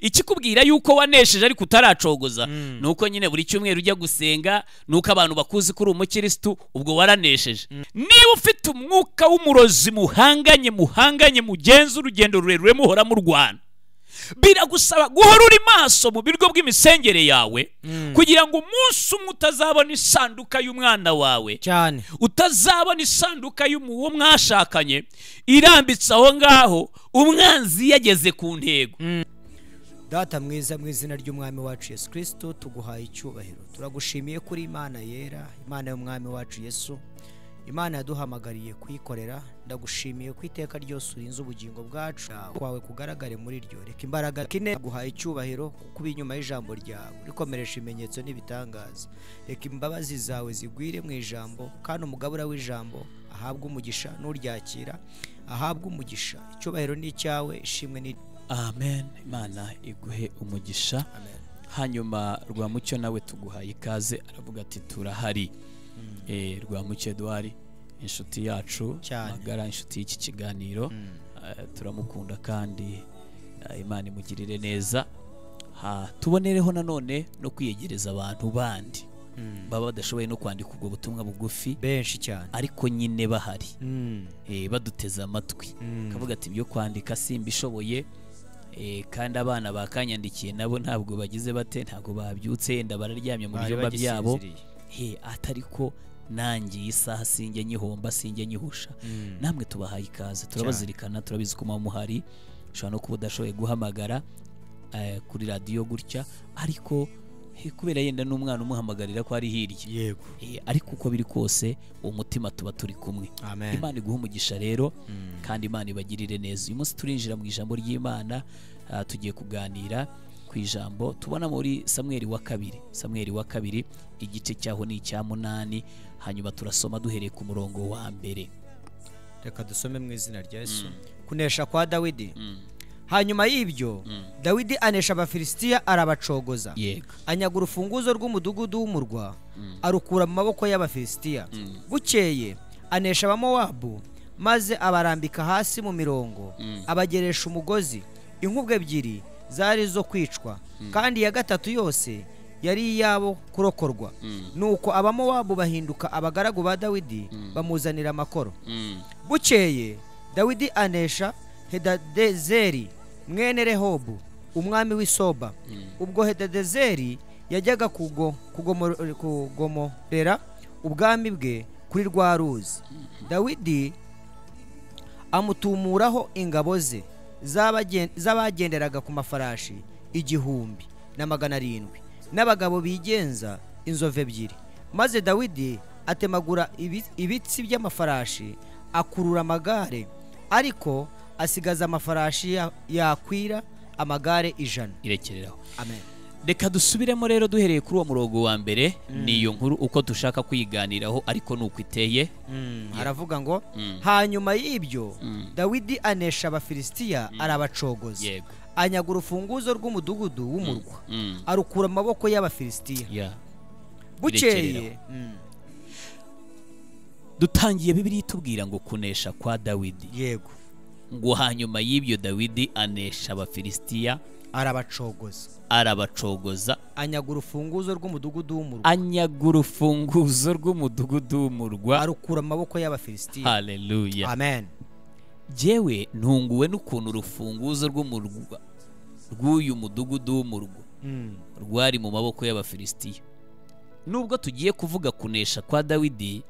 Ikikubwira yuko wanesheje ariko utaracogoza nuko nyine buri cyumweru ujya gusenga, nuko abantu bakuzi kuri umukristo, ubwo waranesheje. Niba ufite umwuka w'umurozi muhanganye mugenza urugendo rurerure muhora murwana, biragusaba guhora uri maso mu birgo bw'imisengere yawe, kugira ngo umunsi umwe utazabona isanduka y'umwana wawe cyane, utazabona isanduka y'uwo mwashakanye irambitse aho ngaho umwanzi yageze ku ntego. Data mwiza, mu izina ry'umwami wacu Yesu Kristo tuguhaye icyubahiro. Turagushimiye kuri Imana yera, Imana y'umwami wacu Yesu, Imana yaduhamagariye kuyikorera. Ndagushimiye ku iteka ryose urinze ubugingo bwacu kwawe kugaragare muri ryo. Reka imbaraga kine guhaye icyubahiro kuko inyuma y'ijambo ryawe rikomeresha ibimenyetso n'ibitangaza. Reka imbabazi zawe zigwire mu ijambo, kandi umugabura w'ijambo ahabwe umugisha, n'uryakira ahabwe umugisha. Icyubahiro ni icyawe, ishimwe ni Amen. Imana iguhe umugisha. Amen. Hanyuma Rwamucyo nawe tuguhaye ikaze, aravuga ati turahari. Rwamucyo Edouard, inshuti yacu magara, inshuti y'iki kiganiro, turamukunda kandi Imana imugirire neza. Tubonereho nanone no kwiyegereza abantu bandi baba badashoboye no kwandika ubwo butumwa bugufi benshi cyane, ariko nyine bahari, baduteze amatwi, kavuga ati ibyo kwandika simbishoboye, kandi abana bakanyandikiye nabo ntabwo bagize bate, ntabwo babyutse, yenda bararyamye mu byumba byabo, atariko nanjye isaha sinjye nyihomba, sinjye nyihusha. Namwe tubahaye ikaze, turabazirikana, turabizi ko muhari. Ushobora no kuba udashoboye guhamagara kuri radiyo gutya, ariko kubera yenda n'umwana umuhamagarira ko ari hirya, yego, ariko uko biri kose umutima tuba turi kumwe. Imana iguhe umugisha rero, kandi Imana ibagirire neza. Uyu munsi turinjira mu ijambo ry'Imana, tugiye kuganira ku ijambo tubona muri Samweli wa kabiri, Samweli wa kabiri igice cyaho ni icya 8, hanyuma turasoma duhereye ku murongo wa mbere. Reka dusome mu izina rya Yesu. Kunesha kwa Dawidi. Hanyuma y'ibyo Dawidi anesha Abafilisitiya arabacogoza, anyaga urufunguzo rw'umudugudu w'umurwa arukura mu maboko y'Abafilisitiya. Bukeye anesha Abamowabu, maze abarambika hasi mu mirongo, abageresha umugozi. Inkubwe ebyiri zari zo kwicwa, kandi ya gatatu yose yari iyabo kurokorwa. Nuko Abamowabu bahinduka abagaragu ba Dawidi, bamuzanira amakoro. Bukeye Dawidi anesha Hedadezeri mwene Rehobu umwami w'isoba. Ubwo Hedadezeri yajyaga kugomorera ubwami bwe kuri rwa ruzi, Dawidi amutumuraho ingabo ze z'abagenderaga ku mafarashi 1700 n'abagabo bigenza inzovu ebyiri. Maze Dawidi atemagura ibitsi by'amafarashi, akurura amagare, ariko asigaza amafarashi yakwira amagare 100. Irekereraho. Amen. Reka dusubiremo rero duhereye kuri uwo murongo wa mbere, niyo nkuru uko dushaka kwiganiraho, ariko nuko iteye. Haravuga ngo hanyuma y'ibyo Dawidi anesha Abafilisitiya arabacogoza, anyaga urufunguzo rw'umudugudu w'umurwa arukura amaboko y'Abafilisitiya. Bukeye dutangiye Bibiliya itubwira ngo kunesha kwa Dawidi. Yego. Ngo hanyuma y'ibyo Dawidi anesha Abafilisitiya arabacogoza, anyaga urufunguzo rw'umudugudu w'umurwa, anyaga urufunguzo rw'umudugudu w'umurwa arukura amaboko y'Abafilisitiya. Haleluya. Amen. Jewe ntunguwe n'ukuntu urufunguzo rw'umurwa rw'uyu mudugudu w'umurwa rwari mu maboko y'Abafilisitiya. Nubwo tugiye kuvuga kunesha kwa Dawidi,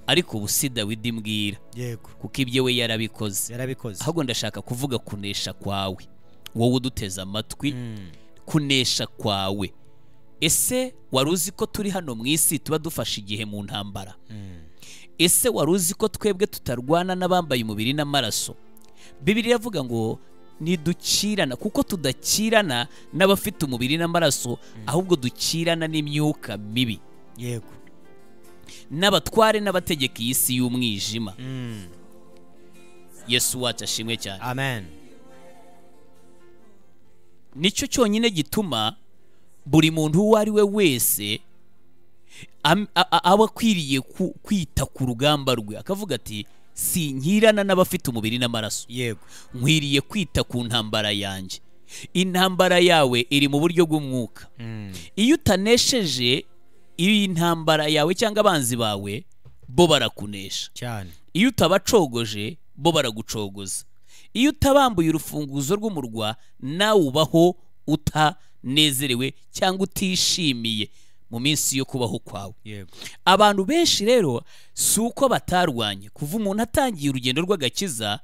ariko ubu si Dawidi mbwira, yego, kuko ibyo we yarabikoze. Ahubwo ndashaka kuvuga kunesha kwawe, wowe uduteze amatwi. Kunesha kwawe. Ese wari uzi ko turi hano mu isi tuba dufashe igihe mu ntambara? Ese wari uzi ko twebwe tutarwana n'abambaye umubiri n'amaraso? Bibiliya iravuga ngo nidukirana, kuko tudakirana n'abafite umubiri n'amaraso, ahubwo dukirana n'imyuka mibi, yego, n'abatware n'abategeka iyi si y'umwijima. Yesu wacu ashimwe cyane. Amen. Nicyo cyonyine gituma buri muntu uwo ari we wese aba akwiriye kwita ku rugamba rwe, akavuga ati sinkirana n'abafite umubiri n'amaraso, yego, nkwiriye kwita ku ntambara yanjye. Intambara yawe iri mu buryo bw'umwuka. Iyo utanesheje iyi ntambara yawe cyangwa abanzi bawe, bo barakunesha cyane. Iyo utabacogoje, bo baragucogoza. Iyo utabambuye urufunguzo rw'umurwa, nawe ubaho utanezerewe cyangwa utishimiye mu minsi yo kubaho kwawe. Yego. Abantu benshi rero si uko batarwanye. Kuva umuntu atangiye urugendo rw'agakiza,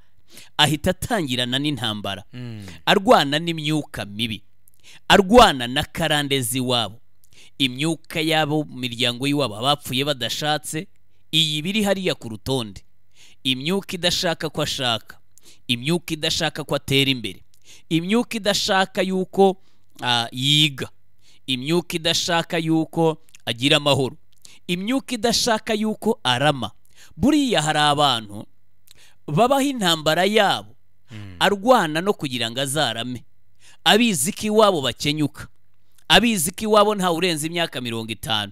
ahita atangirana n'intambara, arwana n'imyuka mibi, arwana na karande z'iwabo, imyuka yabo mu miryango y'iwabo, abapfuye badashatse, iyi biri hariya ku rutonde, imyuka idashaka ko ashaka, imyuka idashaka ko atera imbere, imyuka idashaka yuko yiga, imyuka idashaka yuko agira amahoro, imyuka idashaka yuko arama. Buriya hari abantu babaho intambara yabo arwana no kugira ngo azarame, abizi ko iwabo bakenyuka, abizi ko iwabo ntawe urenze imyaka 50,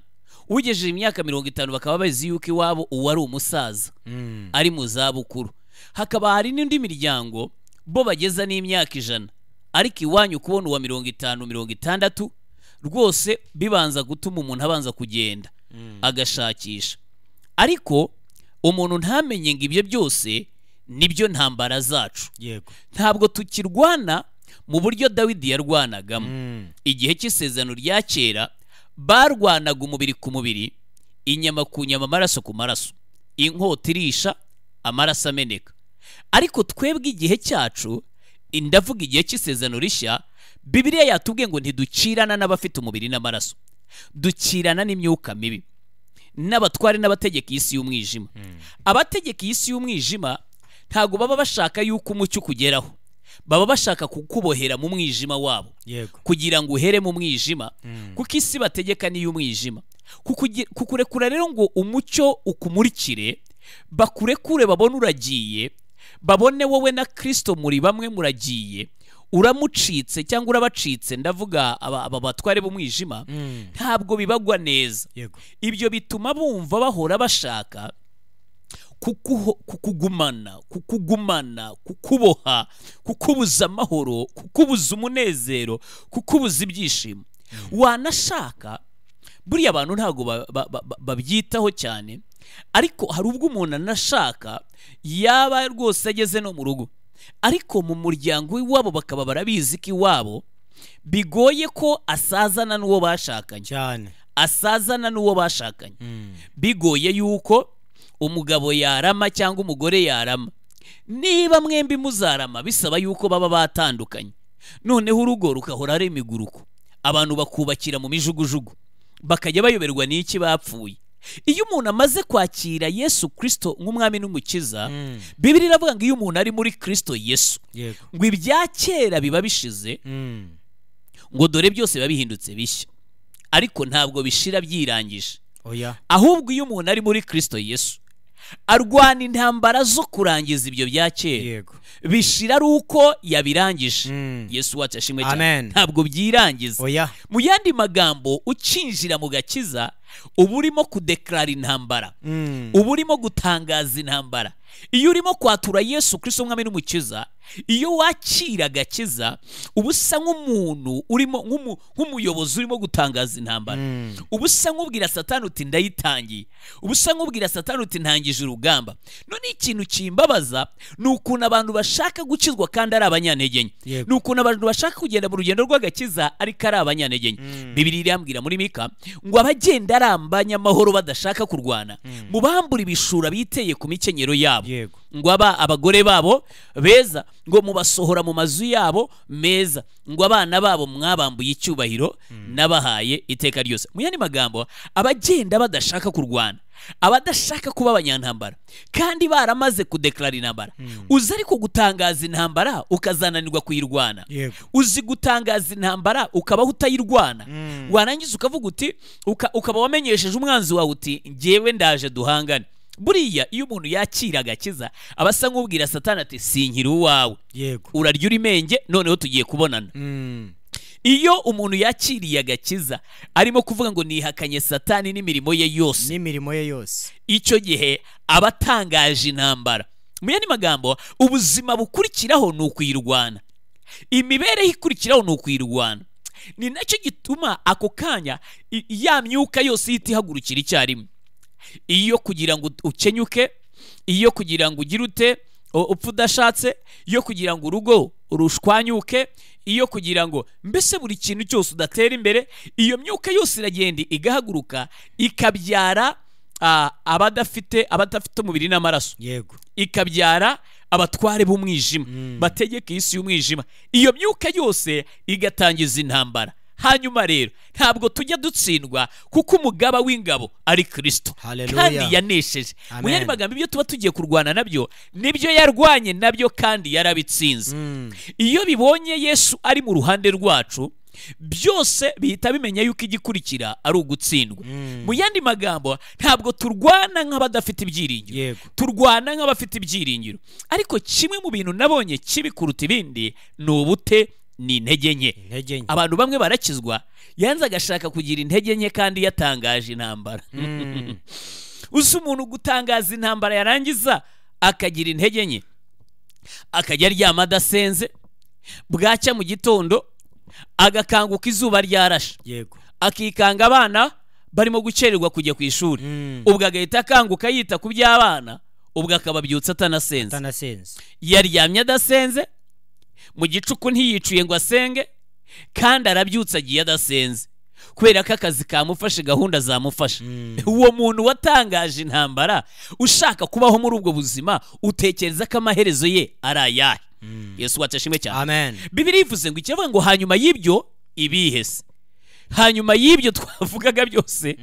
ugejeje imyaka 50 bakaba bazi yuko iwabo uwo ari umusaza, ari mu zabukuru. Hakaba hari n'indi miryango bo bageza n'imyaka 100, ariko iwanyu kubona uwa 50 60 rwose bibanza gutuma umuntu abanza kugenda agashakisha. Ariko umuntu ntamenye ngo ibyo byose nibyo ntambara zacu. Yego. Ntabwo tukirwana mu buryo Dawidi yarwanagamo. Igihe cy'isezerano rya kera barwanaga umubiri ku mubiri, inyama ku nyama, amaraso ku maraso, inkota irisha, amaraso ameneka. Ariko twebwe igihe cyacu, ndavuga igihe cy'isezerano rishya, Bibiliya yatubwiye ngo ntidukirana n'abafite umubiri n'amaraso, dukirana n'imyuka mibi, n'abatware n'abategeka isi y'umwijima. Abategeka isi y'umwijima ntago baba bashaka yuko umucyo ukugeraho, baba bashaka kukubohera mu mwijima wabo. Yego. Kugira ngo uhere mu mwijima, kuko isi bategeka ni y'umwijima. Kukurekura rero ngo umucyo ukumurikire, bakurekure babone uragiye, babone wowe na Kristo muri bamwe muragiye, uramucitse cyangwa urabacitse, ndavuga aba batware b'umwijima, ntabwo bibagwa neza. Yego. Ibyo bituma bumva bahora bashaka kukugumana, kukugumana, kukuboha, kukubuza amahoro, kukubuza umunezero, kukubuza ibyishimo. Wanashaka buriya abantu ntago babyitaho cyane, ariko hari ubwo umuntu anashaka yaba rwose ageze no mu rugo, ariko mu muryango w'iwabo bakaba barabizi ko iwabo bigoye ko asazana n'uwo bashakanye cyane, asazana n'uwo bashakanye. Bigoye yuko umugabo yarama cyangwa umugore yarama. Niba mwembi muzarama bisaba yuko baba batandukanye. Noneho urugo rukahora ari imiguruko, abantu bakubakira mu mijugujugu, bakajya bayoberwa n'iki bapfuye. Iyo umuntu amaze kwakira Yesu Kristo nk'umwami n'umukiza, Bibiliya iravuga ngo iyo umuntu ari muri Kristo Yesu, ngo ibya kera biba bishize, ngo dore byose biba bihindutse bishya. Ariko ntabwo bishira byirangije. Oya. Ahubwo iyo umuntu ari muri Kristo Yesu, arwana intambara zo kurangiza ibyo bya kera, bishira ari uko yabirangije. Yesu wacu ashimwe cyane. Ntabwo byirangiza. Oya. Mu yandi magambo, ukinjira mu gakiza uba urimo kudeklara intambara, uba urimo gutangaza intambara. Iyo urimo kwatura Yesu Kristo umwami n'umukiza, iyo wakira agakiza uba usa nk'umuntu urimo nk'umuyobozi urimo gutangaza intambara. Uba usa nk'ubwira Satani uti ndayitangiye, uba usa nk'ubwira Satani uti ntangije urugamba. None ikintu kimbabaza ni ukuntu abantu bashaka gukizwa kandi ari abanyantege nke, ni ukuntu abantu bashaka kugenda mu rugendo rw'agakiza ariko ari abanyantege nke. Bibiliya irambwira muri Mika ngo abagenda ari abanyamahoro badashaka kurwana, mubambura ibishura biteye ku mikenyero yabo, ngo aba abagore babo beza, ngo mubasohora mu mazu yabo meza, ngo abana babo mwabambuye icyubahiro nabahaye iteka ryose. Mu yandi magambo, abagenda badashaka kurwana, abadashaka kuba abanyantambara kandi baramaze kudeklara intambara. Uzi ariko gutangaza intambara ukazananirwa kuyirwana. Uzi gutangaza intambara ukabaho utayirwana. Warangiza ukavuga uti ukaba wamenyesheje umwanzi wawe uti njyewe ndaje duhangane. Buriya iyo umuntu yakira agakiza aba asa nk'ubwira Satani ati sinkiri uwawe, urarya urimenge, noneho tugiye kubonana. Iyo umuntu yakiriye agakiza arimo kuvuga ngo nihakanye Satani n'imirimo ye yose, n'imirimo ye yose, icyo gihe aba atangaje intambara. Mu yandi magambo, ubuzima bukurikiraho ni ukuyirwana. Imibereho ikurikiraho ni ukuyirwana. Ni nacyo gituma ako kanya ya myuka yose ihita ihagurukira icyarimwe, iyo kugira ngo ukenyuke, iyo kugira ngo ugire ute upfa udashatse, iyo kugira ngo urugo rushwanyuke, iyo kugira ngo mbese buri kintu cyose udatera imbere. Iyo myuka yose iragenda igahaguruka ikabyara abadafite umubiri n'amaraso. Yego. Ikabyara abatware b'umwijima bategeka isi y'umwijima. Iyo myuka yose igatangiza intambara. Hanyuma rero ntabwo tujya dutsindwa kuko umugaba w'ingabo ari Kristo kandi yanesheje. Mu yandi magambo, ibyo tuba tugiye kurwana nabyo nibyo yarwanye nabyo kandi yarabitsinze. Iyo bibonye Yesu ari mu ruhande rwacu, byose bihita bimenya yuko igikurikira ari ugutsindwa. Mu yandi magambo, ntabwo turwana nk'abadafite ibyiringiro, turwana nk'abafite ibyiringiro. Ariko kimwe mu bintu nabonye kibi kuruta ibindi ni ubute, ni intege nke. Abantu bamwe barakizwa yanze agashaka kugira intege nke kandi yatangaje intambara. Uzi umuntu gutangaza intambara yarangiza akagira intege nke, akajya aryama adasenze, bwacya mu gitondo agakanguka izuba ryarashe. Yego. Akikanga abana barimo gukererwa kujya ku ishuri, ubwo agahita akanguka yita ku by'abana, ubwo akababyutsa atanasenze. Yaryamye adasenze, mu gicuku ntiyicuye ngo asenge, kandi arabyutsa agiye adasenze kubera ko akazi kamufashe, gahunda zamufasha. Uwo muntu watangaje intambara ushaka kubaho muri ubwo buzima, utekereza ko amaherezo ye ari ayahe? Yesu watashimwe cyane. Amen. Bibiliya ivuze ngo ikivuga ngo hanyuma y'ibyo ibihese. Hanyuma y'ibyo twavugaga byose,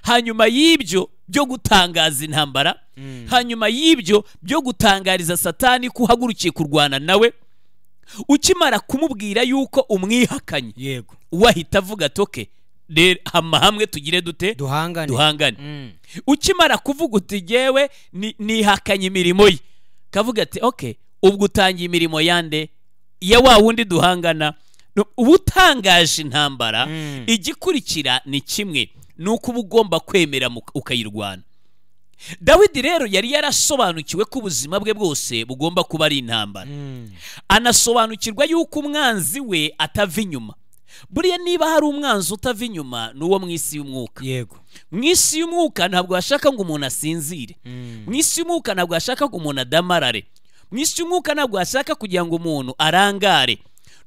hanyuma y'ibyo byo gutangaza intambara, hanyuma y'ibyo byo gutangariza Satani ko uhagurukiye kurwana nawe, ukimara kumubwira yuko umwihakanye, yego, wahita avuga ati okay, rero hamwe tugire dute, duhangane. Ukimara kuvuga uti jewe nihakanye imirimo ye, kavuga ati okay, ubwo utangiye imirimo yande ya wa wundi duhangana. Ubutangaje intambara, igikurikira ni kimwe, nuko uba ugomba kwemera ukayirwana. Dawidi rero yari yarasobanukiwe ko ubuzima bwe bwose bugomba kuba ari intambara. Anasobanukirwa yuko umwanzi we atava inyuma. Buriya niba hari umwanzi utava inyuma ni uwo mu isi y'umwuka. Yego. Mu isi y'umwuka ntabwo ashaka ngo umuntu asinzire. Mu isi y'umwuka ntabwo ashaka ngo umuntu adamarare. Mu isi y'umwuka ntabwo ashaka kugira ngo umuntu arangare.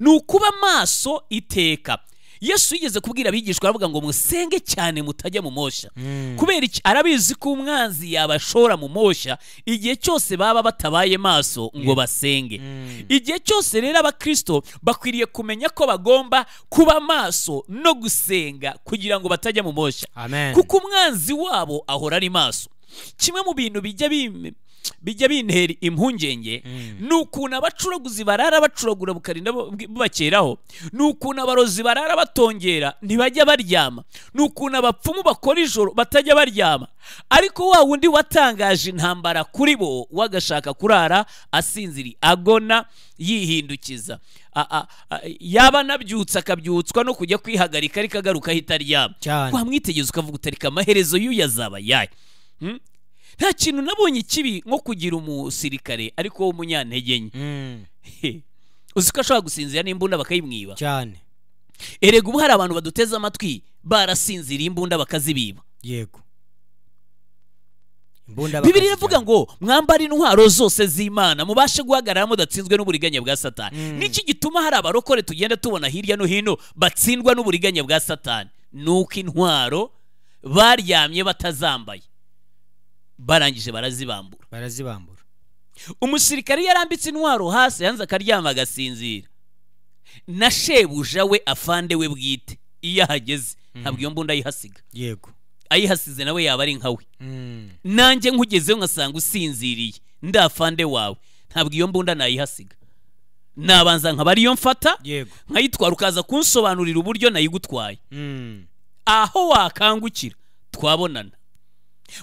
Ni ukuba maso iteka. Yesu yigeze kubwira abigishwa aravuga ngo musenge cyane mutajya mu moshya. Kubera iki? Arabizi ko umwanzi yabashora mu moshya igihe cyose baba batabaye maso ngo basenge. Igihe cyose rero abakristo bakwiriye kumenya ko bagomba kuba maso no gusenga kugira ngo batajya mu moshya. Kuko umwanzi wabo ahora ari maso. Kimwe mu bintu bijya bintera impungenge ni ukuntu abacuraguzi barara bacuragura bukarinda bubakeraho, ni ukuntu abarozi barara batongera ntibajya baryama, ni ukuntu abapfumu bakora ijoro batajya baryama. Ariko wa wundi watangaje intambara kuri bo wagashaka kurara asinziri, agona, yihindukiza, yaba nabyutsa akabyutswa no kujya kwihagarika ariko agaruka ahita aryama. Wamwitegereza ukavuga utarika amaherezo y'uyu azaba yaye. Nta kintu nabonye kibi nko kugira umusirikare ariko w'umunyantege nke. Uzi ko ashobora gusinzira n'imbunda bakayimwiba cyane. Erega ubu hari abantu baduteze amatwi barasinzira imbunda bakazibiba. Yego. Bibiliya iravuga ngo mwambare intwaro zose z'Imana mubashe guhagarara mudatsinzwe n'uburiganya bwa Satani. Niki gituma hari abarokore tugenda tubona hirya no hino batsindwa n'uburiganya bwa Satani? Nuko intwaro baryamye batazambaye, barangije barazibambura. Umusirikare yarambitse intwaro hasi yanze akaryama agasinzira, na shebuja we afande we bwite iyo ahageze ntabwo iyo mbunda ayihasiga. Yego. Ayihasize nawe yaba ari nkawe. Nanjye nkugezeyo ngasanga usinziriye ndafande wawe, ntabwo iyo mbunda nayihasiga, nabanza nkaba ariyo mfata nkayitwara, ukaza kunsobanurira uburyo nayigutwaye. Aho wakangukira twabonana.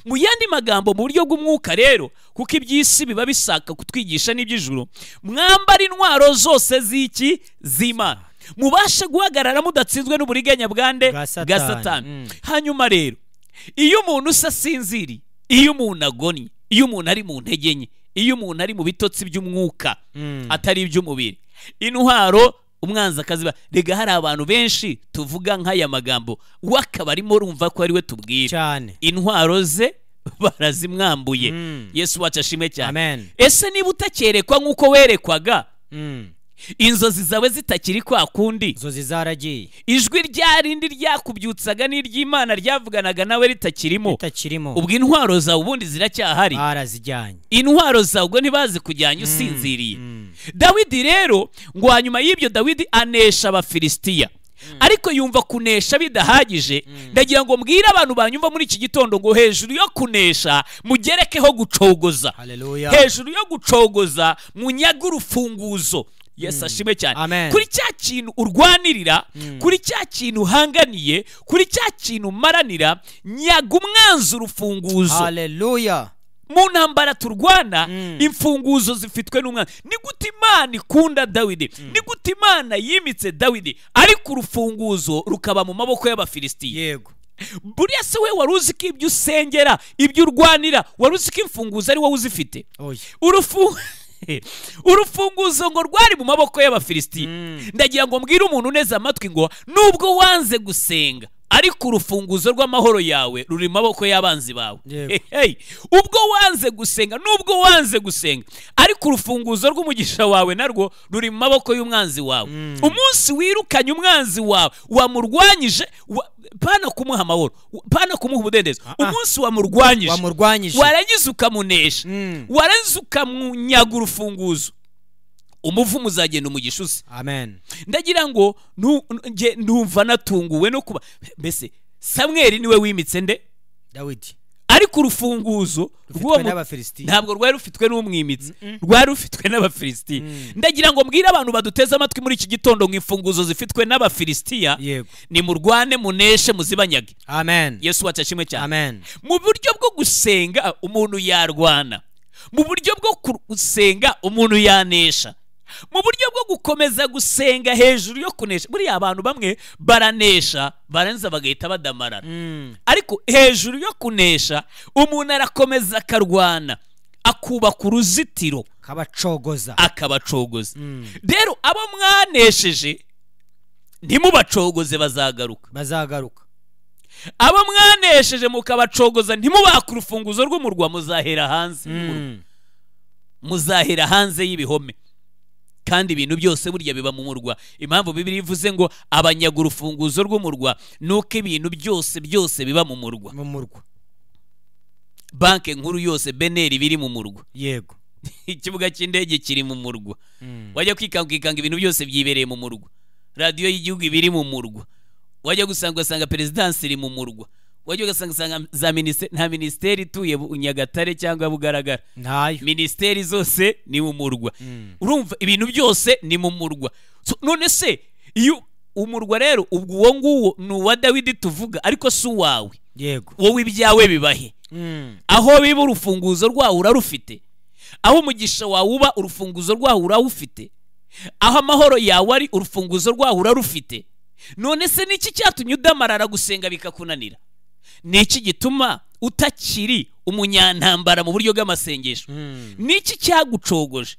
Mu yandi magambo, mu buryo bw'umwuka rero, kuko iby'isi biba bisaka kutwigisha n'iby'ijuru, mwambara intwaro zose z'iki z'Imana mubashe guhagarara mudatsinzwe n'uburiganya bwande bwa Satani. Hanyuma rero iyo umuntu asinziriye, iyo umuntu agonnye, iyo umuntu ari mu ntege nke, iyo umuntu ari mu bitotsi by'umwuka atari iby'umubiri, Intwaro umwanzi akaziba. Rega hari abantu benshi tuvuga nk'aya magambo, wakaba arimo urumva ko ari we tubwira cyane. Intwaro ze barazimwambuye. Yesu wacu ashimwe cyane. Amen. Ese niba utakerekwa nk'uko werekwaga, inzozi zawe zitakiri kwa kundi, inzozi zaragiye, ijwi ryarindi ryakubyutsaga n'iry'Imana ryavuganaga nawe ritakirimo, ubwo intwaro zawe ubundi ziracyahari, barazijyanye. Intwaro zawe ubwo ntibazikujyanye usinziriye. Dawidi rero ngo hanyuma y'ibyo Dawidi anesha Abafilisitiya, ariko yumva kunesha bidahagije. Ndagira ngo mbwire abantu banyumva muri iki gitondo ngo hejuru yo kunesha mugerekeho gucogoza. Haleluya. Hejuru yo gucogoza munyaga urufunguzo. Yesu ashimwe cyane. Kuri cya kintu urwanirira, kuri cya kintu uhanganiye, kuri cya kintu umaranira, nyaga umwanzi urufunguzo. Haleluya. Mu ntambara turwana, imfunguzo zifitwe n'umwanzi. Ni gute Imana ikunda Dawidi, ni gute Imana yimitse Dawidi, ariko urufunguzo rukaba mu maboko y'Abafilisitiya? Yego. Buriya se we wari uzi ko ibyo usengera, ibyo urwanira, wari uzi ko imfunguzo ari wowe uzifite? Urufunguzo ngo rwari mu maboko y'Abafilisitiya. Ndagira ngo mbwire umuntu uneze amatwi ngo nubwo wanze gusenga, ariko urufunguzo rw'amahoro yawe ruri mu maboko y'abanzi bawe. Hey, ubwo wanze gusenga, nubwo wanze gusenga, ariko urufunguzo rw'umugisha wawe narwo ruri mu maboko y'umwanzi wawe. Umunsi wirukanye umwanzi wawe, wamurwanyije, pana kumuha amahoro, pana kumuha umudendezo, umunsi wamurwanyije, warangiza ukamunesha, warangiza ukamunyaga urufunguzo, umuvumo uzagenda umugisha uze. Amen. Ndagira ngo ndumva natunguwe no kuba mbese Samweli niwe wimitse nde? Dawidi. Ariko urufunguzo ntabwo rwari rufitwe n'umwimitsi, rwari rufitwe n'Abafilisitiya. Ndagira ngo mbwire abantu baduteze amatwi muri iki gitondo ngo imfunguzo zifitwe n'Abafilisitiya, ni murwane muneshe muzibanyage. Amen. Yesu wacu ashimwe cyane. Amen. Mu buryo bwo gusenga umuntu yarwana, mu buryo bwo gusenga umuntu yanesha, mu buryo bwo gukomeza gusenga hejuru yo kunesha. Buriya abantu bamwe baranesha baranza bagahita badamarara, ariko hejuru yo kunesha umuntu arakomeza akarwana, akubaka uruzitiro, akabacogoza. Rero abo mwanesheje ntimubacogoze, bazagaruka. Abo mwanesheje mukabacogoza ntimubaka urufunguzo rw'umurwa, muzahera hanze, muzahera hanze y'ibihome. Kandi ibintu byose burya biba mu murwa. Impamvu Bibiliya ivuze ngo abanyaga urufunguzo rw'umurwa nuko ibintu byose byose biba mu murwa. Mu murwa. Banke nkuru yose BNR biri mu murwa. Yego. Ikibuga cy'indege kiri mu murwa. Wajya kwikanga ibintu byose byibereye mu murwa. Radio y'igihugu ibiri mu murwa. Wajya gusanga ugasanga perezidansi iri mu murwa. Wajya ugasanga za ministeri, nta ministeri ituye Nyagatare cyangwa Bugaragara. Ntayo. Ministeri zose ni mu murwa. Urumva ibintu byose ni mu murwa. So, none se iyo umurwa rero ubwo uwo nguwo ni uwa Dawidi tuvuga, ariko si uwawe. Yego. Wowe ibyawe bibahe. Aho biba urufunguzo rwawe urarufite. Aho umugisha wawe uba urufunguzo rwawe urawufite. Aho amahoro yawe ari urufunguzo rwawe urarufite. None se niki cyatumye udamarara gusenga bikakunanira? Niki gituma utakiri umunyantambara mu buryo bw'amasengesho? Niki cyagucogoje?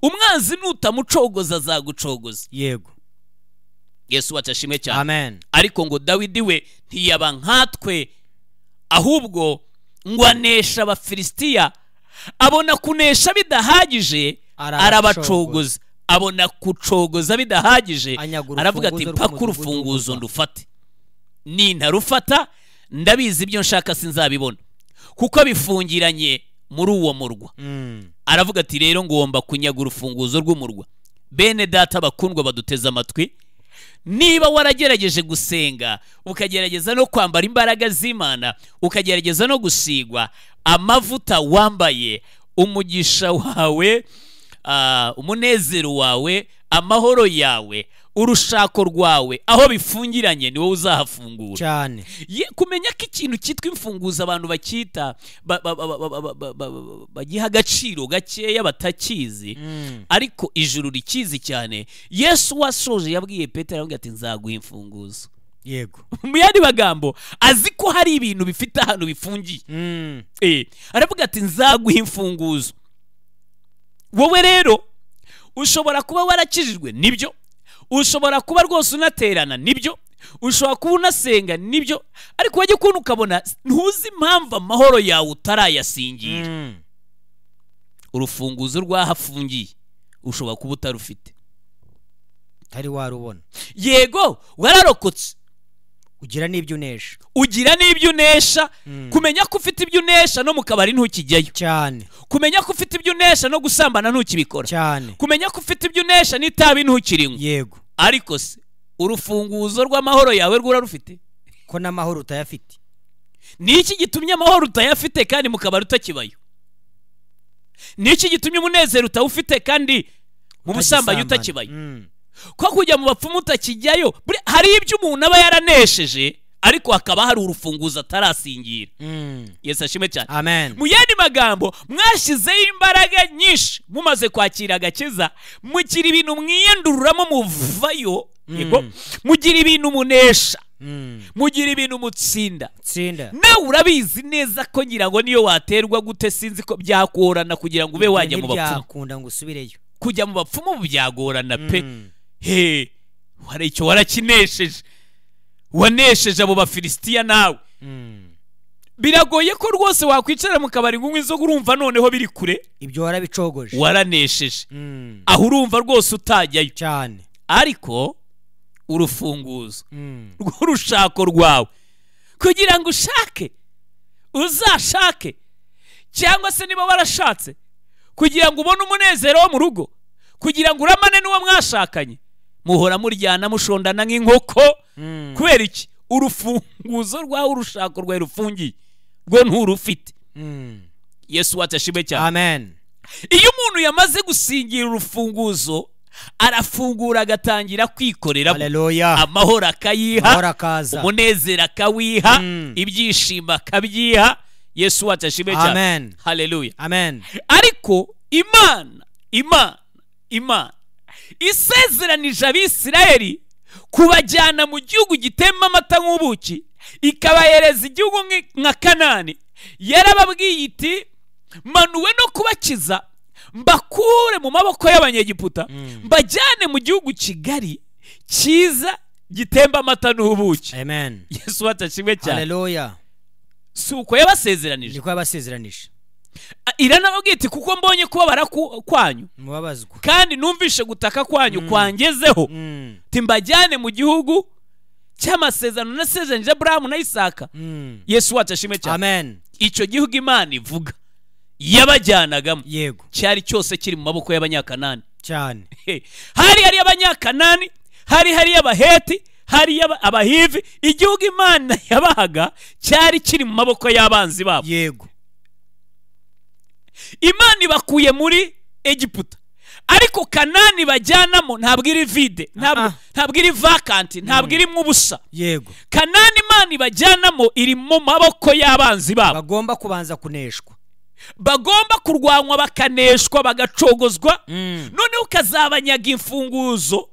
Umwanzi nutamucogoza azagucogoza. Yego. Yesu wacu ashimwe cyane. Amen. Ariko ngo Dawidi we ntiyaba nkatwe, ahubwo ngo anesha Abafilisitiya, abona kunesha bidahagije arabacogoza, abona kucogoza bidahagije aravuga ati mpaka urufunguzo ndufate, nintarufata ndabizi ibyo nshaka sinzabibona, kuko bifungiranye muri uwo murwa. Aravuga ati rero ngomba kunyaga urufunguzo rw'umurwa. Bene data bakundwa baduteze amatwi, niba waragerageje gusenga, ukagerageza no kwambara imbaraga z'Imana, ukagerageza no gusigwa amavuta wambaye, umugisha wawe, umunezero wawe, amahoro yawe, urushako rwawe, aho bifungiranye ni wowe uzahafungura cyane. Kumenya ko ikintu cyitwa imfunguzo abantu bakita bagiha agaciro gakeya batakizi, ariko ijuru rikizi cyane. Yesu wasoje yabwiye Petero avuga ati nzaguha imfunguzo. Yego. Mu yandi magambo azi ko hari ibintu bifite ahantu bifungiye. Aravuga ati nzaguha imfunguzo. Wowe rero Ushobora kuba warakijijwe, nibyo. Ushobora kuba rwose unaterana, nibyo. Ushobora kuba unasenga, nibyo. Ariko wajya ukuntu ukabona ntuzi impamvu amahoro yawe utarayasingira. Urufunguzo rwahafungiye ushobora kuba utarufite, utari warubona. Yego wararokotse, ugira n'ibyo unesha, ugira n'ibyo unesha. Kumenya ko ufite ibyo unesha no mu kabari ntukijyayo cyane, kumenya ko ufite ibyo unesha no gusambana ntukibikora cyane, kumenya ko ufite ibyo unesha n'itabi ntukirinywa. Yego. Ariko se urufunguzo rw'amahoro yawe rw'urarufite? Ko n'amahoro utayafite. Ni iki gitumye amahoro utayafite kandi mu kabari utakibayo? Ni iki gitumye umunezero utawufite kandi mu busambanyi utakibayo? Ko kujya mu bapfumu utakijyayo? Hari ibyo umuntu aba yaranesheje ariko hakaba hari urufunguzo atarasingira. Yesu ashimwe cyane. Amen. Mu yandi magambo, mwashyizeho imbaraga nyinshi mumaze kwakira agakiza, mugira ibintu mwiyandururamo muvayo. Yego, mugira ibintu munesha, mugira ibintu mutsinda. Nawe urabizi neza ko ngira ngo niyo waterwa gute sinzi ko byagorana kugira ngo ube wajya mu bapfumu. Byakunda ngo usubireyo. Kujya mu bapfumu byagorana pe. He, hari icyo warakinesheje, wanesheje abo Bafilisitiya nawe. Biragoye ko rwose wakwicara mu kabari ngo unywe inzoga urumva noneho biri kure. Ibyo warabicogoje, waranesheje. Aho urumva rwose utajyayo cyane. Ariko urufunguzo rw'urushako rwawe kugira ngo ushake, uzashake, cyangwa se niba warashatse kugira ngo ubone umunezero wo mu rugo, kugira ngo uramane n'uwo mwashakanye, muhora muryana mushondana nk'inkoko. Kubera iki? Urufunguzo rwawe, urushako rwawe rufungiye, rwo nturufite. Yesu wacu ashimwe cyane. Amen. Iyo umuntu yamaze gusingira urufunguzo, arafungura agatangira kwikorera. Haleluya. Amahoro akayiha, umunezero akawiha, ibyishimo akabyiha. Yesu wacu ashimwe cyane. Amen. Haleluya. Amen. Ariko Imana isezeranije Abisirayeli kubajyana mu gihugu gitemba amata nk'ubuki, ikabahereza igihugu nka Kanani. Yarababwiye iti manuwe no kubakiza mbakure mu maboko y'Abanyegiputa, mbajyane mu gihugu kigari cyiza gitemba amata n'ubuki. Amen. Yesu watashimwe cyane. Haleluya. Si uko yabasezeranije? Niko yabasezeranije. Iranababwiye iti kuko mbonye kubabara kwanyu, mubabazwa, kandi numvishe gutaka kwanyu kwangezeho, timbajyane mu gihugu cy'amasezerano nasezeranyije Aburahamu na Isaka. Yesu watashimwe cyane. Amen. Icyo gihugu Imana ivuga yabajyanagamo, yego, cyari cyose kiri mu maboko y'Abanyakanani cyane. Hari Abanyakanani, hari Abaheti, hari Abahivi. Igihugu Imana yabahaga cyari kiri mu maboko y'abanzi babo. Yego. Imana ibakuye muri Egiputa, ariko Kanani bajyanamo ntabwo iri vide, ntabwo iri vacant, ntabwo iri mu busa. Yego. Kanani Imana ibajyanamo iri mu maboko y'abanzi babo. Bagomba kubanza kuneshwa, bagomba kurwanywa, bakaneshwa, bagacogozwa. Noneho ukazabanyaga imfunguzo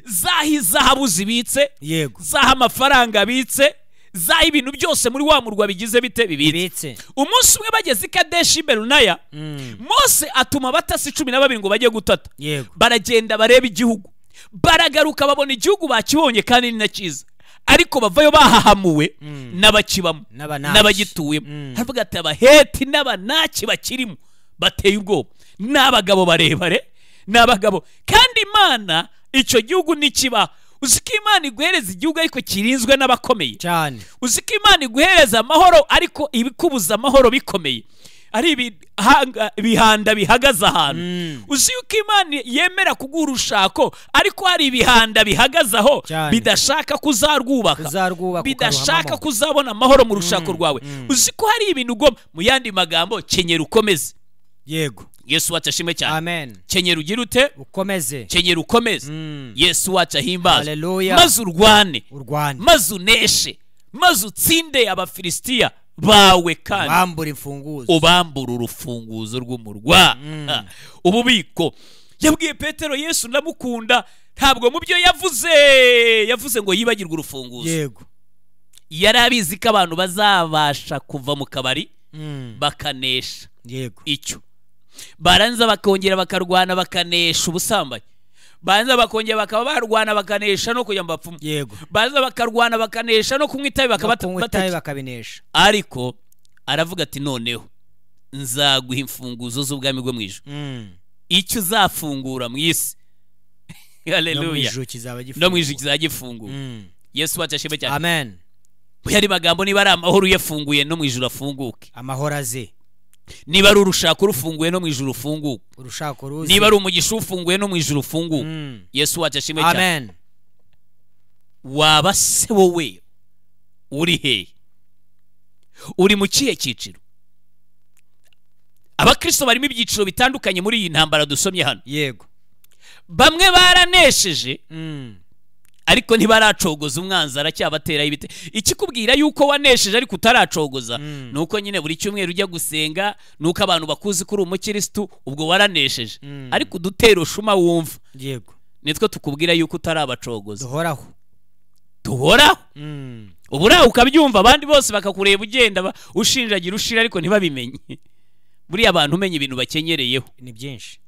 zaho izahabu zibitse, yego, zaho amafaranga abitse, zaho ibintu byose muri wa murwa bigize bite bibitse. Umunsi umwe bageze i Kadeshi Berunaya, Mose atuma abatasi 12 ngo bajye gutata. Baragenda bareba igihugu, baragaruka babona igihugu bakibonye kandi ni na cyiza, ariko bavayo bahahamuwe n'abakibamo n'abagituyemo. Haravuga ati Abaheti n'Abanaki bakirimo bateye ubwoba, n'abagabo barebare, n'abagabo. Kandi Imana icyo gihugu nikiba. Uzi ko Imana iguhereza igihugu ariko kirinzwe n'abakomeye cyane. Uzi ko Imana iguhereza amahoro ariko ibikubuza amahoro bikomeye, ari ibihanda bihagaze ahantu. Uzi yuko Imana yemera kuguha urushako ariko hari ibihanda bihagaze aho bidashaka kuzarwubaka, bidashaka kuzabona amahoro mu rushako rwawe. Uzi ko hari ibintu ugomba, mu yandi magambo, kenyera ukomeze. Yego. Yesu wacu ashimwe cyane. Amen. Kenyera ugire ute? Ukomeze. Kenyera ukomeze. Yesu wacu ahimbazwe. Haleluya. Maze urwane, maze uneshe, maze utsinde Abafilisitiya bawe, kandi ubambura imfunguzo, ubambura urufunguzo rw'umurwa, ububiko. Yabwiye Petero, Yesu ndamukunda, ntabwo mu byo yavuze ngo yibagirwe urufunguzo. Yego. Yari abizi ko abantu bazabasha kuva mu kabari bakanesha. Yego. Icyo Baranza bakongera bakarwana bakanesha ubusambanyi. Baranza bakongera bakaba barwana bakanesha no kujya mu bapfumu. Yego. Baranza bakarwana bakanesha no kunywa itabi bakabinesha. Ariko aravuga ati noneho nzaguha imfunguzo z'ubwami bwo mu ijuru. Icyo uzafungura mu isi, haleluya, no mu ijuru kizaba gifunguye. Yesu wacu ashimwe cyane. Amen. Yari magambo, niba ari amahoro uyafunguye no mu ijuru afunguke. Amahoro aze. Niba ari urushako rufunguye no mu ijuru ufunguke. Urushako ruze. Niba ari umugisha ufunguye no mu ijuru ufunguke. Yesu wacu ashimwe cyane. Amen. Waba se wowe uri he? Uri mu kihe cyiciro? Abakristo barimo ibyiciro bitandukanye muri iyi ntambara dusomye hano. Yego. Bamwe baranesheje, ariko ntibaracogoza umwanzi, aracyabateraho ibite. Ikikubwira yuko wanesheje ariko utaracogoza, nuko nyine buri cyumweru ujya gusenga, nuko abantu bakuzi kuri umukristo, ubwo waranesheje. Ariko udutero shuma wumva, yego, nitwe tukubwira yuko utarabacogoza. Duhoraho. Duhoraho. Ubura ukabyumva, abandi bose bakakureba ugenda ushinjagira ushira, ariko ntibabimenye. Buriya abantu umenye ibintu bakenyereyeho ni byinshi,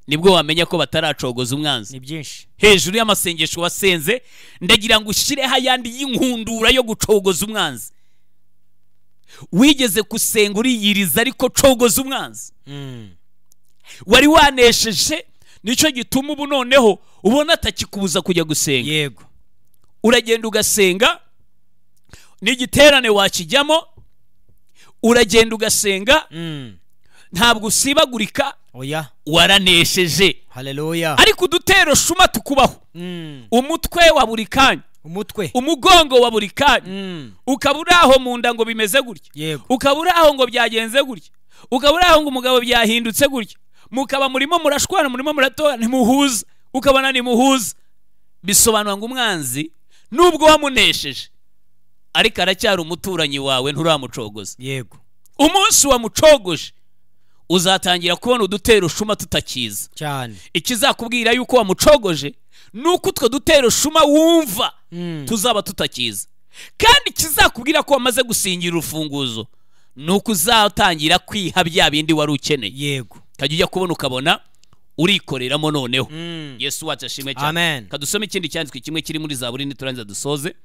nibwo wamenya ko bataracogoza umwanzi. Ni byinshi. Hejuru y'amasengesho wasenze, ndagira ngo ushireho ayandi y'inkundura yo gucogoza umwanzi. Wigeze gusenga uriyiriza, ariko cogoza umwanzi. Wari wanesheje, nicyo gituma ubu noneho ubona atakikubuza kujya gusenga. Yego. Uragenda ugasenga, n'igiterane wakijyamo, uragenda ugasenga, ntabwo usibagurika. Oya. Waranesheje. Haleluya. Ariko udutero shuma tukubaho. Umutwe wa buri kanya, umutwe, umugongo wa buri kanya, ukaba uri aho mu nda ngo bimeze gutya, ukaba uri aho ngo byagenze gutya, ukaba uri aho ngo umugabo byahindutse gutya, mukaba murimo murashwana, murimo muratora, ntimuhuza, ukabona ntimuhuza. Bisobanura ngo umwanzi nubwo wamunesheje, ariko aracyari umuturanyi wawe, nturamucogoza. Yego. Umunsi wamucogoje uzatangira kubona udutero shuma tutakiza cyane. Ikizakubwira yuko wamucogoje nuko utwo dutero shuma wumva tuzaba tutakiza. Kandi ikizakubwira ko wamaze gusingira urufunguzo nuko uzatangira kwiha bya bindi wari ukeneye. Yego. Kajya ujya kubona ukabona urikoreramo noneho. Yesu wacu ashimwe cyane. Amen. Kadusome ikindi cyanditswe kimwe kiri muri Zaburi, niturangiza dusoze.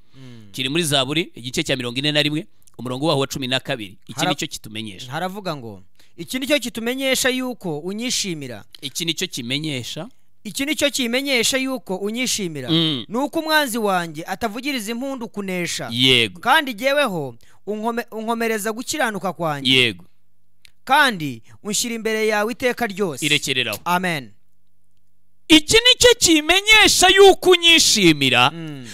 Kiri muri Zaburi igice cya 41 umurongo waho wa 12. Iki nicyo kitumenyesha. Haravuga ngo iki nicyo kitumenyesha yuko unyishimira. Iki nicyo kimenyesha. Iki nicyo kimenyesha yuko unyishimira. Nuko umwanzi wanjye atavugiriza impundu kunesha. Yego. Kandi jyeweho unkomereza gukiranuka kwanjye. Yego. Kandi unshyira imbere yawe iteka ryose. Irekereraho. Amen. Iki nicyo kimenyesha yuko unyishimira,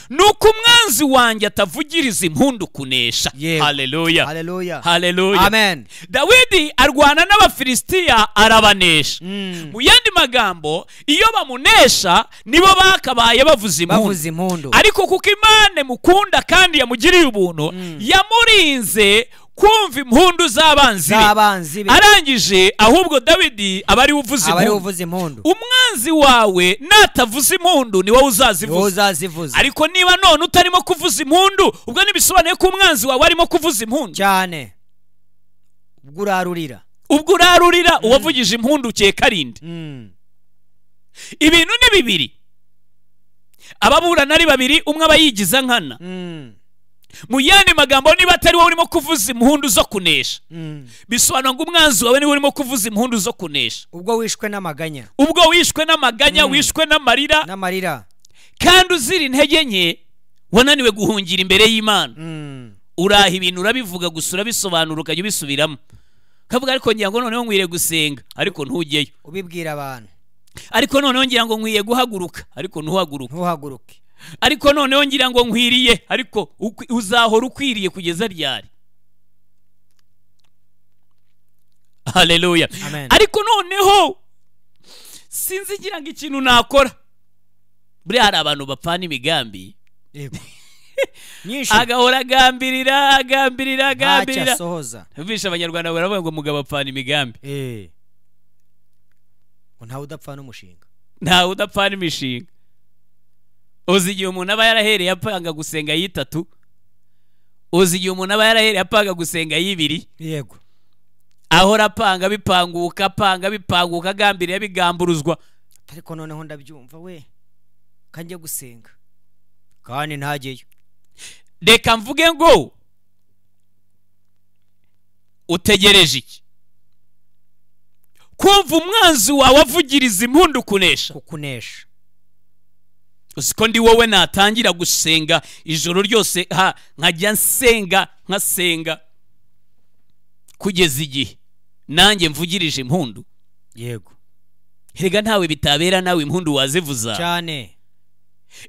nuko umwanzi wanjye atavugiriza impundu kunesha. Haleluya. Haleluya. Haleluya. Amen. Dawidi arwana n'Abafilisitiya arabanesha. Mu yandi magambo, iyo bamunesha nibo bakabaye bavuza impundu. Ariko kuko Imana mukunda kandi yamugiriye ubuntu, yamurinze kumva impundu z'abanzi be. Arangije ahubwo Dawidi aba ari uvuza impundu. Umwanzi wawe natavuza impundu ni wowe uzazivuza. Ariko niba none utarimo kuvuza impundu, ubwo nibisobanuye ko umwanzi wawe arimo kuvuza impundu cyane. Ubwo urarurira. Ubwo urarurira uwavugije impundu ukeka arinde. Ibintu ni bibiri. Ababurana ari babiri, umwe aba yigiza nkana. Mu yandi magambo, niba atari wowe urimo kuvuza impundu zo kunesha, bisobanura ngo umwanzi wawe niwe urimo kuvuza impundu zo kunesha. Ubwo wishwe n'amaganya. Ubwo wishwe n'amaganya, wishwe n'amarira. N'amarira. Kandi uzira intege nke, wananiwe guhungira imbere y'Imana. Uraha ibintu urabivuga gusa, urabisobanura ukajya ubisubiramo. Kavuga ariko ngira ngo noneho nkwiriye gusenga, ariko ntujyeyo. Ubibwira abantu. Ariko noneho ngira ngo nkwiye guhaguruka, ariko ntuhaguruke. Ntuhaguruke. Ariko noneho ngira ngo nkwiriye, ariko uzahora ukwiriye kugeza ryari? Haleluya. Ariko noneho sinzi ngira ngo ikintu nakora. Buriya hari abantu bapfana imigambi. Yego. Nyinshi. Agahora agambirira, agambirira, agambirira. Ntacyo asohoza. Bisha Abanyarwanda baravuga ngo mugabo apfana imigambi. Ntawe udapfana umushinga. Ntawe udapfana imishinga. Uzi igihe umuntu aba yarahereye apanga gusenga yitatu, uzi igihe umuntu aba yarahereye apanga gusenga yibiri. Yego. Ahora apanga bipanguka, apanga bipanguka, agambiriye bigamburuzwa. Ariko noneho ndabyumva we, kanjye gusenga kandi ntageyo. Reka mvuge ngo utegereje iki? Kumva umwanzi wawe avugiriza impundu kunesha. Kukunesha. Uziko ndi wowe natangira gusenga ijoro ryose, nkajya nsenga nkasenga kugeza igihe nanjye mvugirije impundu. Yego. Erega ntawe bitabera, nawe impundu wazivuza cyane.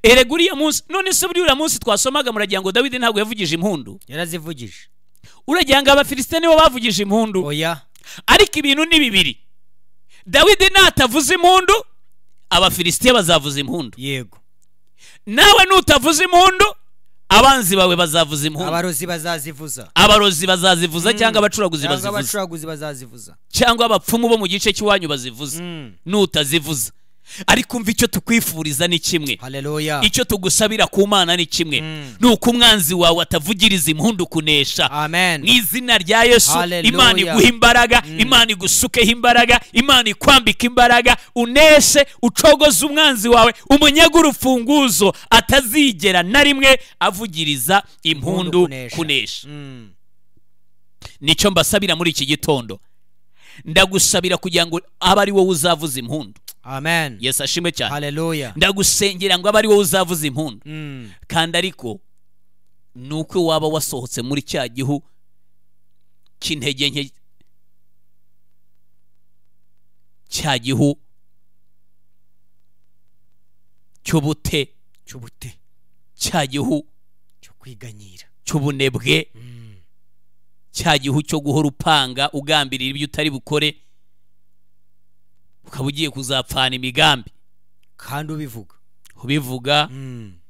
Erega uriya munsi, none se buriya munsi twasomaga muragira ngo Dawidi ntabwo yavugije impundu? Yarazivugije. Uragira ngo Abafilisitiya nibo bavugije impundu? Oya. Ariko ibintu ni bibiri. Dawidi natavuza impundu, Abafilisitiya bazavuza impundu. Yego. Nawe nutavuza impundu, abanzi bawe bazavuza impundu. Abarozi bazazivuza. Abarozi bazazivuza cyangwa abacuraguzi bazivuza. Cyangwa abacuraguzi bazazivuza. Cyangwa abapfumu bo mu gice cy'iwanyu bazivuza. Nutazivuza. Ariko umva icyo tukwifuriza ni kimwe. Haleluya. Icyo tugusabira ku Mana ni kimwe. Nuko umwanzi wawe atavugiriza impundu kunesha. Amen. Mu izina rya Yesu. Imana iguha imbaraga, Imana igusukeho imbaraga, Imana ikwambika imbaraga, uneshe, ucogoze umwanzi wawe, umunyage urufunguzo atazigera na rimwe avugiriza impundu kunesha. Nicyo mbasabira muri iki gitondo. Ndagusabira kugira ngo abe ari wowe uzavuza impundu. Amen. Yesu ashimwe cyane. Haleluya. Ndagusengera ngo abe ari wowe uzavuza impundu. Kandi ariko nuko waba wasohotse muri cya gihu cy'intege nke, cya gihu cy'ubute, cya gihu cyo kwiganyira, cy'ubunebwe, cya gihu cyo guhora upanga ugambirira ibyo utari bukore, ukaba ugiye kuzapfana imigambi kandi ubivuga.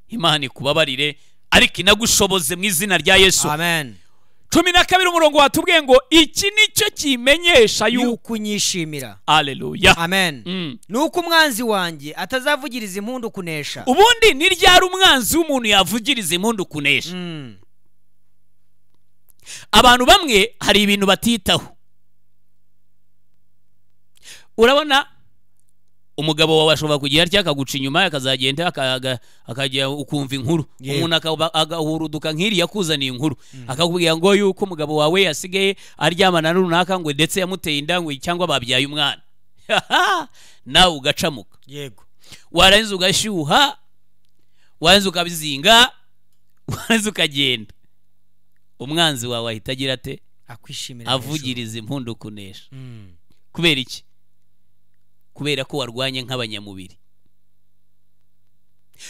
Imana ikubabarire ariko inagushoboze mu izina rya Yesu. Amen. 12 umurongo watubwiye ngo iki nicyo kimenyesha yuko unyishimira. Haleluya. Amen. Nuko umwanzi wanjye atazavugiriza impundu kunesha. Ubundi ni ryari umwanzi w'umuntu yavugiriza impundu kunesha? Abantu bamwe hari ibintu batitaho. Urabona umugabo wawe ashobora kugira atya akaguca inyuma, akazagenda akajya ukumva inkuru. Umuntu agahuruduka nk'iri yakuzaniye inkuru, akakubwira ngo yuko umugabo wawe yasigaye aryamana runaka, ngo ndetse yamuteye inda, ngo cyangwa babyaye umwana. Nawe ugacamuka. Yego. Warangiza ugashyuha, warangiza ukabizinga, warangiza ukagenda. Umwanzi wawe ahita agira ate? Akwishimira, avugiriza impundu kunesha. Kubera iki? Kubera ko warwanye nk'abanyamubiri.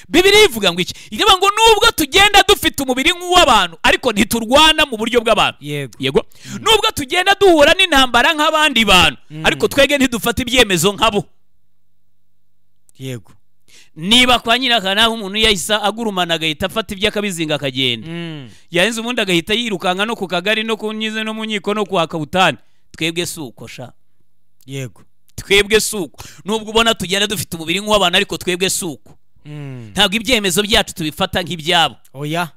Bibiliya ivuga ngo iki? Ivuga ngo nubwo tugenda dufite umubiri nk'uw'abantu, ariko ntiturwana mu buryo bw'abantu. Yego. Yego. Nubwo tugenda duhura n'intambara nk'abandi bantu, ariko twege ntidufata ibyemezo nkabo. Yego. Niba kwa nyirakana umuntu yahise agurumana agahita afata ibyo akabizinga akagenda, yahenze ubundi agahita yirukanka no ku kagari no ku nyize no mu nkiko no ku kabutani, twebwe si uko sha. Yego. Twebwe suko. Nubwo ubona tugenda dufite umubiri nk'uw'abantu, ariko twebwe suko. Ntabwo ibyemezo byacu tubifata nk'ibyabo. Oya.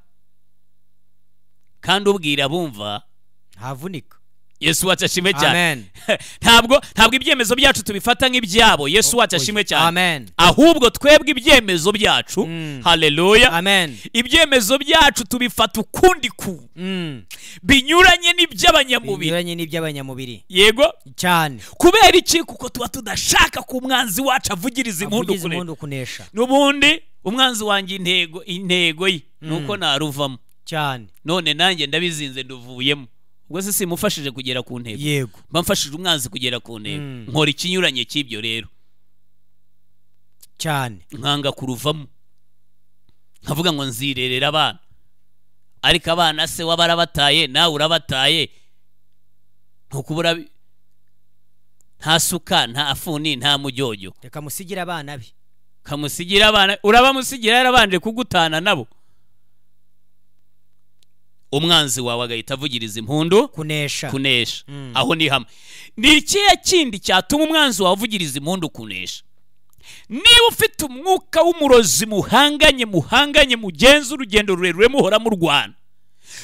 Kandi ubwira bumva ntavunika. Yesu wacu ashimwe cyane. Amen. Ntabwo ibyemezo byacu tubifata nk'ibyabo. Yesu wacu ashimwe cyane. Amen. Ahubwo twebwe ibyemezo byacu, haleluya. Amen. Ibyemezo byacu tubifata ukundi ku binyuranye n'iby'abanyamubiri. Binyuranye n'iby'abanyamubiri. Yego cyane. Kubera iki? Kuko tuba tudashaka ku mwanzi wacu avugiriza impundu kunesha. Nubundi umwanzi wanjye intego ye nuko naruvamo cyane. None nanjye ndabizinze nduvuyemo. Ubwo se simufashije kugera ku ntego. Yego. Mba mfashije umwanzi kugera ku ntego. Nkora ikinyuranye cy'ibyo rero cyane. Nkanga kuruvamo, nkavuga ngo nzirerera abana. Ariko abana se wabarabataye, nawe urabataye. Ntukubura nta suka, nta afuni, nta mujyojyo. Reka musigira abana be. Kamusigira abana, urabamusigira yarabanje kugutana nabo. Umwanzi wawe agahita avugiriza impundu kunesha. Kunesha. Aho ni hamwe. Ni ikihe kindi cyatuma umwanzi wawe avugiriza impundu kunesha? Niba ufite umwuka w'umurozi muhanganye mugenza urugendo rurerure muhora murwana,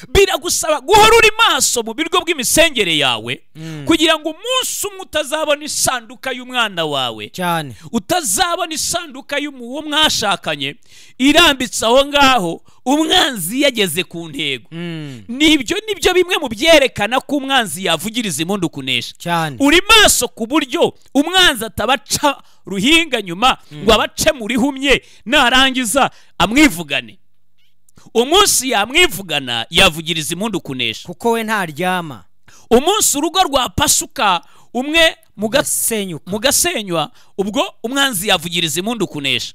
Biragusaba guhora uri maso mu birgo bw'imisengere yawe, kugira ngo umunsi umwe utazabona isanduka y'umwana wawe cyane, utazabona isanduka y'uwo mwashakanye irambitse aho ngaho, umwanzi yageze ku ntego. Nibyo nibyo bimwe mu byerekana ko umwanzi yavugiriza impundu kunesha. Uri maso ku buryo umwanzi atabaca ruhinga nyuma ngo abace muri humye, narangiza amwivugane. Umunsi yamwivugana yavugiriza impundu kunesha, kuko we ntaryama. Umunsi urugo rwa pasuka umwe mugasenywa, ubwo umwanzi yavugiriza impundu kunesha.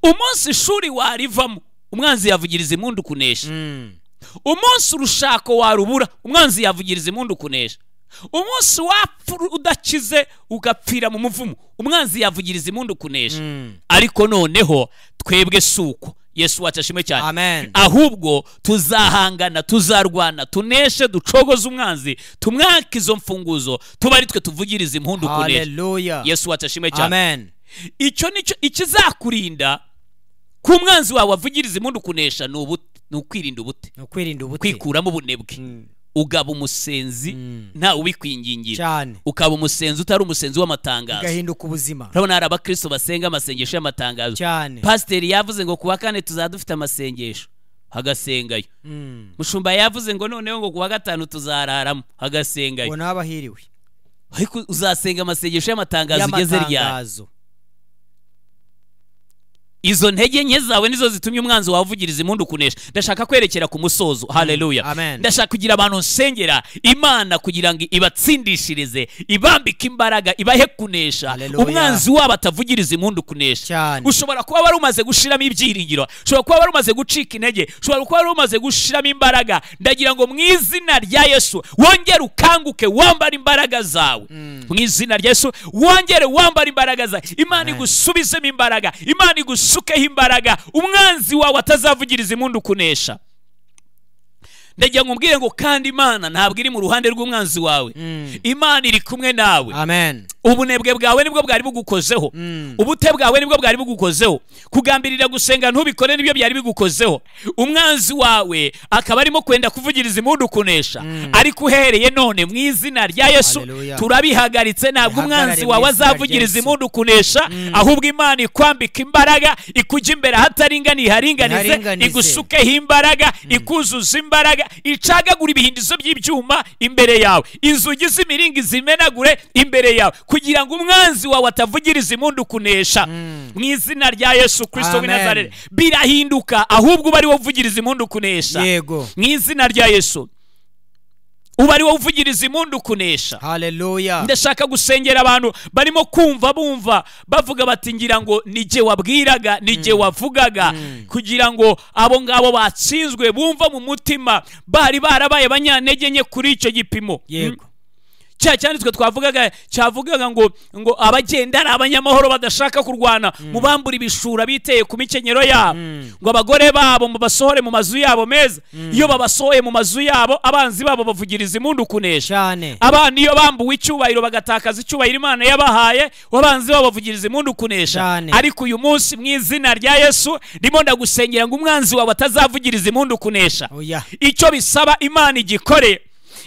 Umunsi ishuri warivamo, umwanzi yavugiriza impundu kunesha. Umunsi urushako warubura, umwanzi yavugiriza impundu kunesha. Umunsi wapfa udakize ugapfira mu muvumo, umwanzi yavugiriza impundu kunesha. Ariko noneho twebwe suko Yesu watashimwe cyane. Amen. Ahubwo tuzahangana, tuzarwana, tuneshe, ducogoze umwanzi, tumwaka izo mfunguzo, tuba ari twe tuvugiriza impundu kunesha. Hallelujah. Yesu watashimwe cyane. Amen. Icyo nicyo ikizakurinda ku mwanzi wawe avugiriza impundu kunesha, ni ukwirinda ubute, kwikuramo ubunebwe. Ugaba umusenzi nta ubikwingingira, ukaba umusenzi utari umusenzi w'amatangazo, ugahinduka ubuzima. Urabona hari abakristo basenga amasengesho y'amatangazo. Pasiteri yavuze ngo kuwa kane tuzadufite amasengesho, hagasengayo. Mushumba yavuze ngo noneho ngo kuwa gatanu tuzararamo, hagasengayo. Ngo nabahiriwe. Ariko uzasenga amasengesho y'amatangazo ugeze ryari? Izo ntege nke zawe nizo zitumye umwanzi wavugiriza impundu kunesha. Ndashaka kwerekera ku musozo. Haleluya. Ndashaka kugira abantu nsengera Imana kugira ngo ibatsindishirize, ibambike imbaraga, ibahe kunesha. Umwanzi wabo atavugiriza impundu kunesha. Ushobora kuba wari umaze gushiramo ibyiringiro, ushobora kuba wari umaze gucika intege, ushobora kuba wari umaze gushiramo imbaraga. Ndagira ngo mu izina rya Yesu wongere ukanguke, wambare imbaraga zawe. Mu izina rya Yesu wongere wambare imbaraga zawe. Imana igusubizemo imbaraga, Imana igusukeho imbaraga, umwanzi wawe atazavugiriza impundu kunesha. Ndagira ngo umbwire ngo kandi Imana ntabwo iri mu ruhande rw'umwanzi wawe. Imana iri kumwe nawe. Amen. Ubunebwe bwawe nibwo bwari bugukozeho. Ubute bwawe nibwo bwari bugukozeho. Kugambirira gusenga ntubikore nibyo byari bigukozeho. Umwanzi wawe akaba arimo kwenda kuvugiriza impundu kunesha. Ariko uhereye none mu izina rya Yesu turabihagaritse, ntabwo umwanzi wawe azavugiriza impundu kunesha, ahubwo Imana ikwambika imbaraga, ikujya imbere ahataringaniye haringanize, igusukeho imbaraga, ikuzuza imbaraga, icagagura ibihindizo by'ibyuma imbere yawe, inzugi z'imiringi zimenagure imbere yawe, kugira ngo umwanzi wawe atavugiriza impundu kunesha. Mu izina rya Yesu Kristo w'i Nazareti birahinduka, ahubwo uba ari wowe uvugiriza impundu kunesha. Yego. Mu izina rya Yesu uba ari wowe uvugiriza impundu kunesha. Haleluya. Ndashaka gusengera abantu barimo kumva bumva bavuga bati ngira ngo nije wabwiraga, nije wavugaga, kugira ngo abo ngabo batsinzwe bumva mu mutima bari barabaye banyantege nke kuri icyo gipimo. Yego. Cya cyanditswe twavugaga cyavugaga ngo abagenda ari abanyamahoro badashaka kurwana, mubambura ibishura biteye ku mikenyero yabo, ngo abagore babo mubasohore mu mazu yabo meza. Iyo babasohoye mu mazu yabo, abanzi babo bavugiriza impundu kunesha. Abana iyo bambuwe icyubahiro bagatakaza icyubahiro Imana yabahaye, abanzi babo bavugiriza impundu kunesha. Ariko uyu munsi mu izina rya Yesu ndimo ndagusengera ngo umwanzi wawe atazavugiriza impundu kunesha. Icyo bisaba Imana igikore,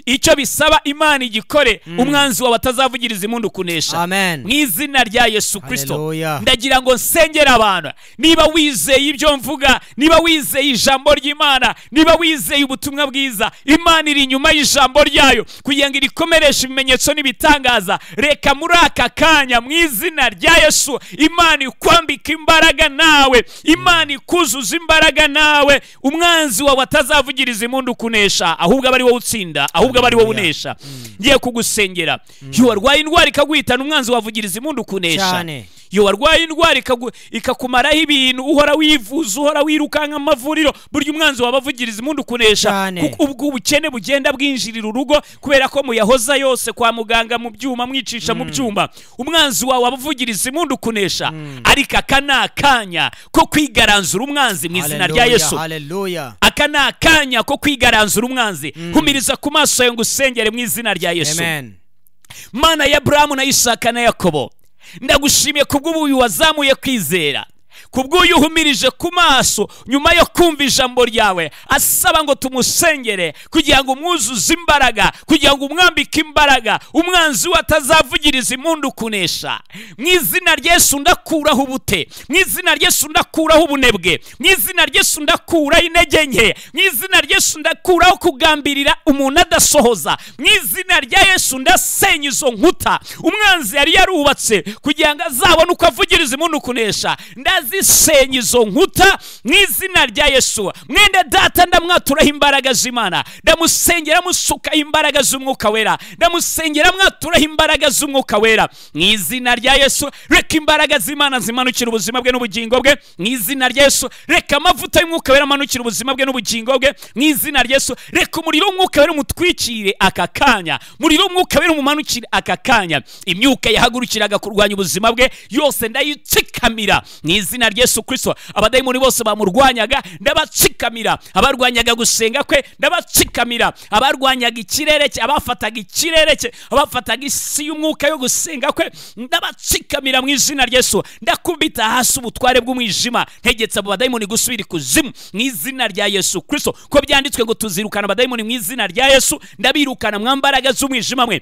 icyo bisaba Imana igikore, umwanzi wawe atazavugiriza impundu kunesha. Amen. Mu izina rya Yesu Kristo ndagira ngo nsengere abantu. Niba wizeye ibyo mvuga, niba wizeye ijambo ry'Imana, niba wizeye ubutumwa bwiza, Imana iri inyuma y'ijambo ryayo kugira ngo irikomereshe ibimenyetso n'ibitangaza. Reka muri aka kanya mu izina rya Yesu Imana ikwambika imbaraga nawe, Imana ikuzuza imbaraga nawe, umwanzi wawe atazavugiriza impundu kunesha, ahubwo aba ari wowe utsinda, ahubwo aba ari wowe unesha. Ngiye kugusengera. Iyo warwaye indwara ikaguhitana, umwanzi wavugiriza impundu kunesha. Iyo warwaye indwara ikakumaraho ibintu, uhora wivuza, uhora wirukanka amavuriro, burya umwanzi wabavugiriza impundu kunesha. Kuko ubwo ubukene bugenda bwinjirira urugo kubera ko muyahoza yose kwa muganga mu byuma, mwicisha mu byuma, umwanzi wawe wabavugiriza impundu kunesha. Ariko aka ni akanya ko kwigaranzura umwanzi mu izina rya Yesu. Aka ni akanya ko kwigaranzura umwanzi. Humiriza ku maso yawe ngo usengere mu izina rya Yesu. Amen. Mana ya Abrahamu na Isaka na Yakobo, ndagushimiye kubw'ubuyu wazamuye kwizera Kubw'uyu uhumirije ku maso nyuma yo kumva ijambo ryawe, asaba ngo tumusengere kugira ngo umwuzuze imbaraga, kugira ngo umwambike imbaraga, umwanzi we atazavugiriza impundu kunesha. Mu izina rya Yesu ndakuraho ubute, mu izina rya Yesu ndakuraho ubunebwe, mu izina rya Yesu ndakuraho intege nke, mu izina rya Yesu ndakuraho kugambirira umuntu adasohoza. Mu izina rya Yesu ndasenya izo nkuta umwanzi yari yarubatse kugira ngo azabone uko avugiriza impundu kunesha. Ndazisenya izo nkuta mu izina rya Yesu. Mwende data ndamwaturaho imbaraga z'Imana, ndamusengera musukaho imbaraga z'umwuka wera, ndamusengera mwaturaho imbaraga z'umwuka wera. Mu izina rya Yesu reka imbaraga z'Imana zimanukira ubuzima bwe n'ubugingo bwe. Mu izina rya Yesu reka amavuta y'umwuka wera amanukira ubuzima bwe n'ubugingo bwe. Mu izina rya Yesu reka umuriro w'umwuka wera umutwikire aka kanya, umuriro w'umwuka wera umumanukire aka kanya. Imyuka yahagurukiraga kurwanya ubuzima bwe yose ndayitsikamira mu izina rya Yesu Kristo. Abadayimoni bose bamurwanyaga ndabatsikamira, abarwanyaga gusenga kwe ndabatsikamira, abarwanyaga ikirere cye, abafataga ikirere cye, abafataga isi y'umwuka yo gusenga kwe ndabatsikamira mu izina rya Yesu. Ndakubita hasi ubutware bw'umwijima, ntegetse abo badayimoni gusubira ikuzimu mu izina rya Yesu Kristo. Ko byanditswe ngo tuzirukana abadayimoni mu izina rya Yesu, ndabirukana mwambaraga z'umwijima mwe.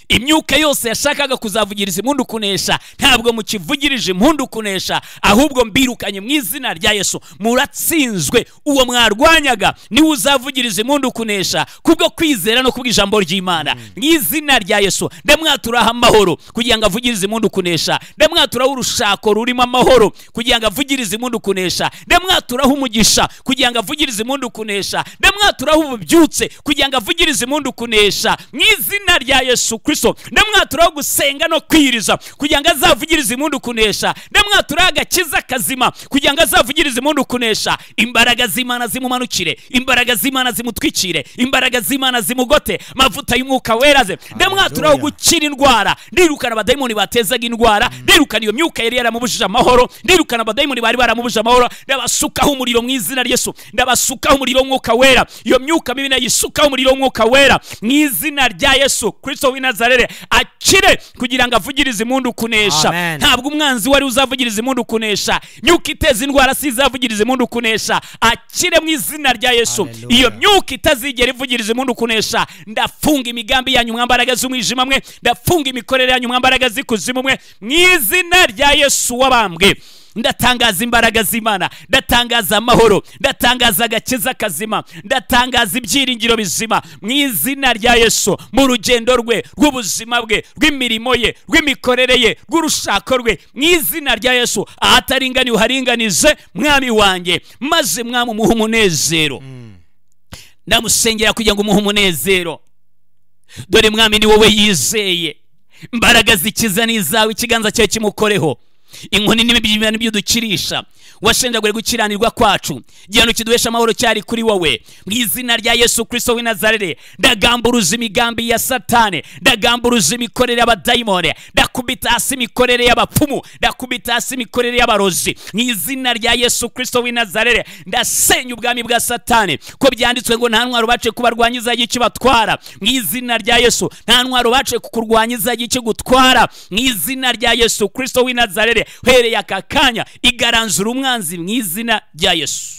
Imyuka yose yashakaga kuzavugiriza impundu kunesha, ntabwo mukivugirije impundu kunesha, ahubwo mbirukanye mu izina rya Yesu. Muratsinzwe. Uwo mwarwanyaga niwe uzavugiriza impundu kunesha kubwo kwizera no kubwo ijambo ry'Imana. Mu izina rya Yesu ndamwaturaho amahoro kugira ngo avugirize impundu kunesha, ndamwaturaho urushako rurimo amahoro kugira ngo avugirize impundu kunesha, ndamwaturaho umugisha kugira ngo avugirize impundu kunesha, ndamwaturaho ububyutse kugira ngo avugirize impundu kunesha. Mu izina rya Yesu Kristo ndamwaturaho gusenga no kwiriza kugira ngo azavugirize impundu kunesha, ndamwaturaho agakiza kazima kugira ngo azavugirize impundu kunesha. Imbaraga z'Imana zimumanukire, imbaraga z'Imana zimutwikire, imbaraga z'Imana zimugote, mavuta y'umwuka weraze. Ndamwaturaho gukira indwara, ndirukana abadayimoni batezaga indwara, ndirukana iyo myuka yari yaramubujije amahoro, ndirukana abadayimoni bari baramubujije amahoro, ndabasukaho umuriro mu izina rya Yesu, ndabasukaho umuriro w'umwuka wera. Iyo myuka mibi nayisukaho umuriro w'umwuka wera mu izina rya Yesu Kristo w'i Nazareti. Akire kugira ngo avugirize impundu kunesha. Ntabwo umwanzi wari uzavugiriza impundu kunesha, myuka iteza indwara si izavugiriza impundu kunesha. Akire mu izina rya Yesu. Iyo myuka itazigera ivugiriza impundu kunesha, ndafunga imigambi yanyu mwambaraga z'umwijima mwe, ndafunga imikorere yanyu mwambaraga z'ikuzimu mwe mu izina rya Yesu wabambwe. Ndatangaza imbaraga z'Imana, ndatangaza amahoro, ndatangaza agakiza kazima, ndatangaza ibyiringiro bizima mu izina rya Yesu. Mu rugendo rwe rw'ubuzima bwe, rw'imirimo ye, rw'imikorere ye, rw'urushako rwe, mu izina rya Yesu. Ahataringaniye uharinganize mwami wanjye, maze mwami umuhe umunezero. Ndamusengera kugira ngo umuhe umunezero. Dore mwami ni wowe yizeye, imbaraga zikiza n'izawe, ikiganza cyawe kimukoreho. Inkoni n'ibibyimba nibyo dukirisha, washenjagure gukiranirwa kwacu, igihano kiduhesha amahoro cyari kuri wowe. Mu izina rya Yesu Kristo w'i Nazareti ndagamburuza imigambi ya Satani, ndagamburuza imikorere y'abadayimoni, ndakubita hasi imikorere y'abapfumu, ndakubita hasi imikorere y'abarozi. Mu izina rya Yesu Kristo w'i Nazareti ndasenya ubwami bwa Satani. Ko byanditswe ngo nta ntwaro bace kubarwanya izajya ikibatwara. Mu izina rya Yesu nta ntwaro bace kukurwanya izajya ikigutwara. Mu izina rya Yesu Kristo w'i Nazareti uhereye aka kanya igaranzura umwanzi mu izina rya Yesu.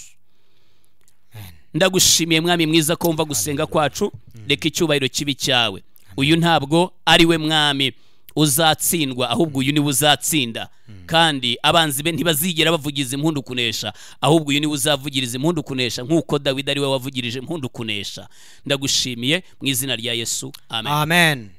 Ndagushimiye mwami mwiza ko wumva gusenga kwacu, reka icyubahiro kibi cyawe. Uyu ntabwo ari we mwami uzatsindwa, ahubwo uyu niwe uzatsinda. Kandi abanzi be ntibazigera bavugiza impundu kunesha, ahubwo uyu niwe uzavugiriza impundu kunesha, nkuko Dawidi ari we wavugirije impundu kunesha. Ndagushimiye mu izina rya Yesu, amen. Amen.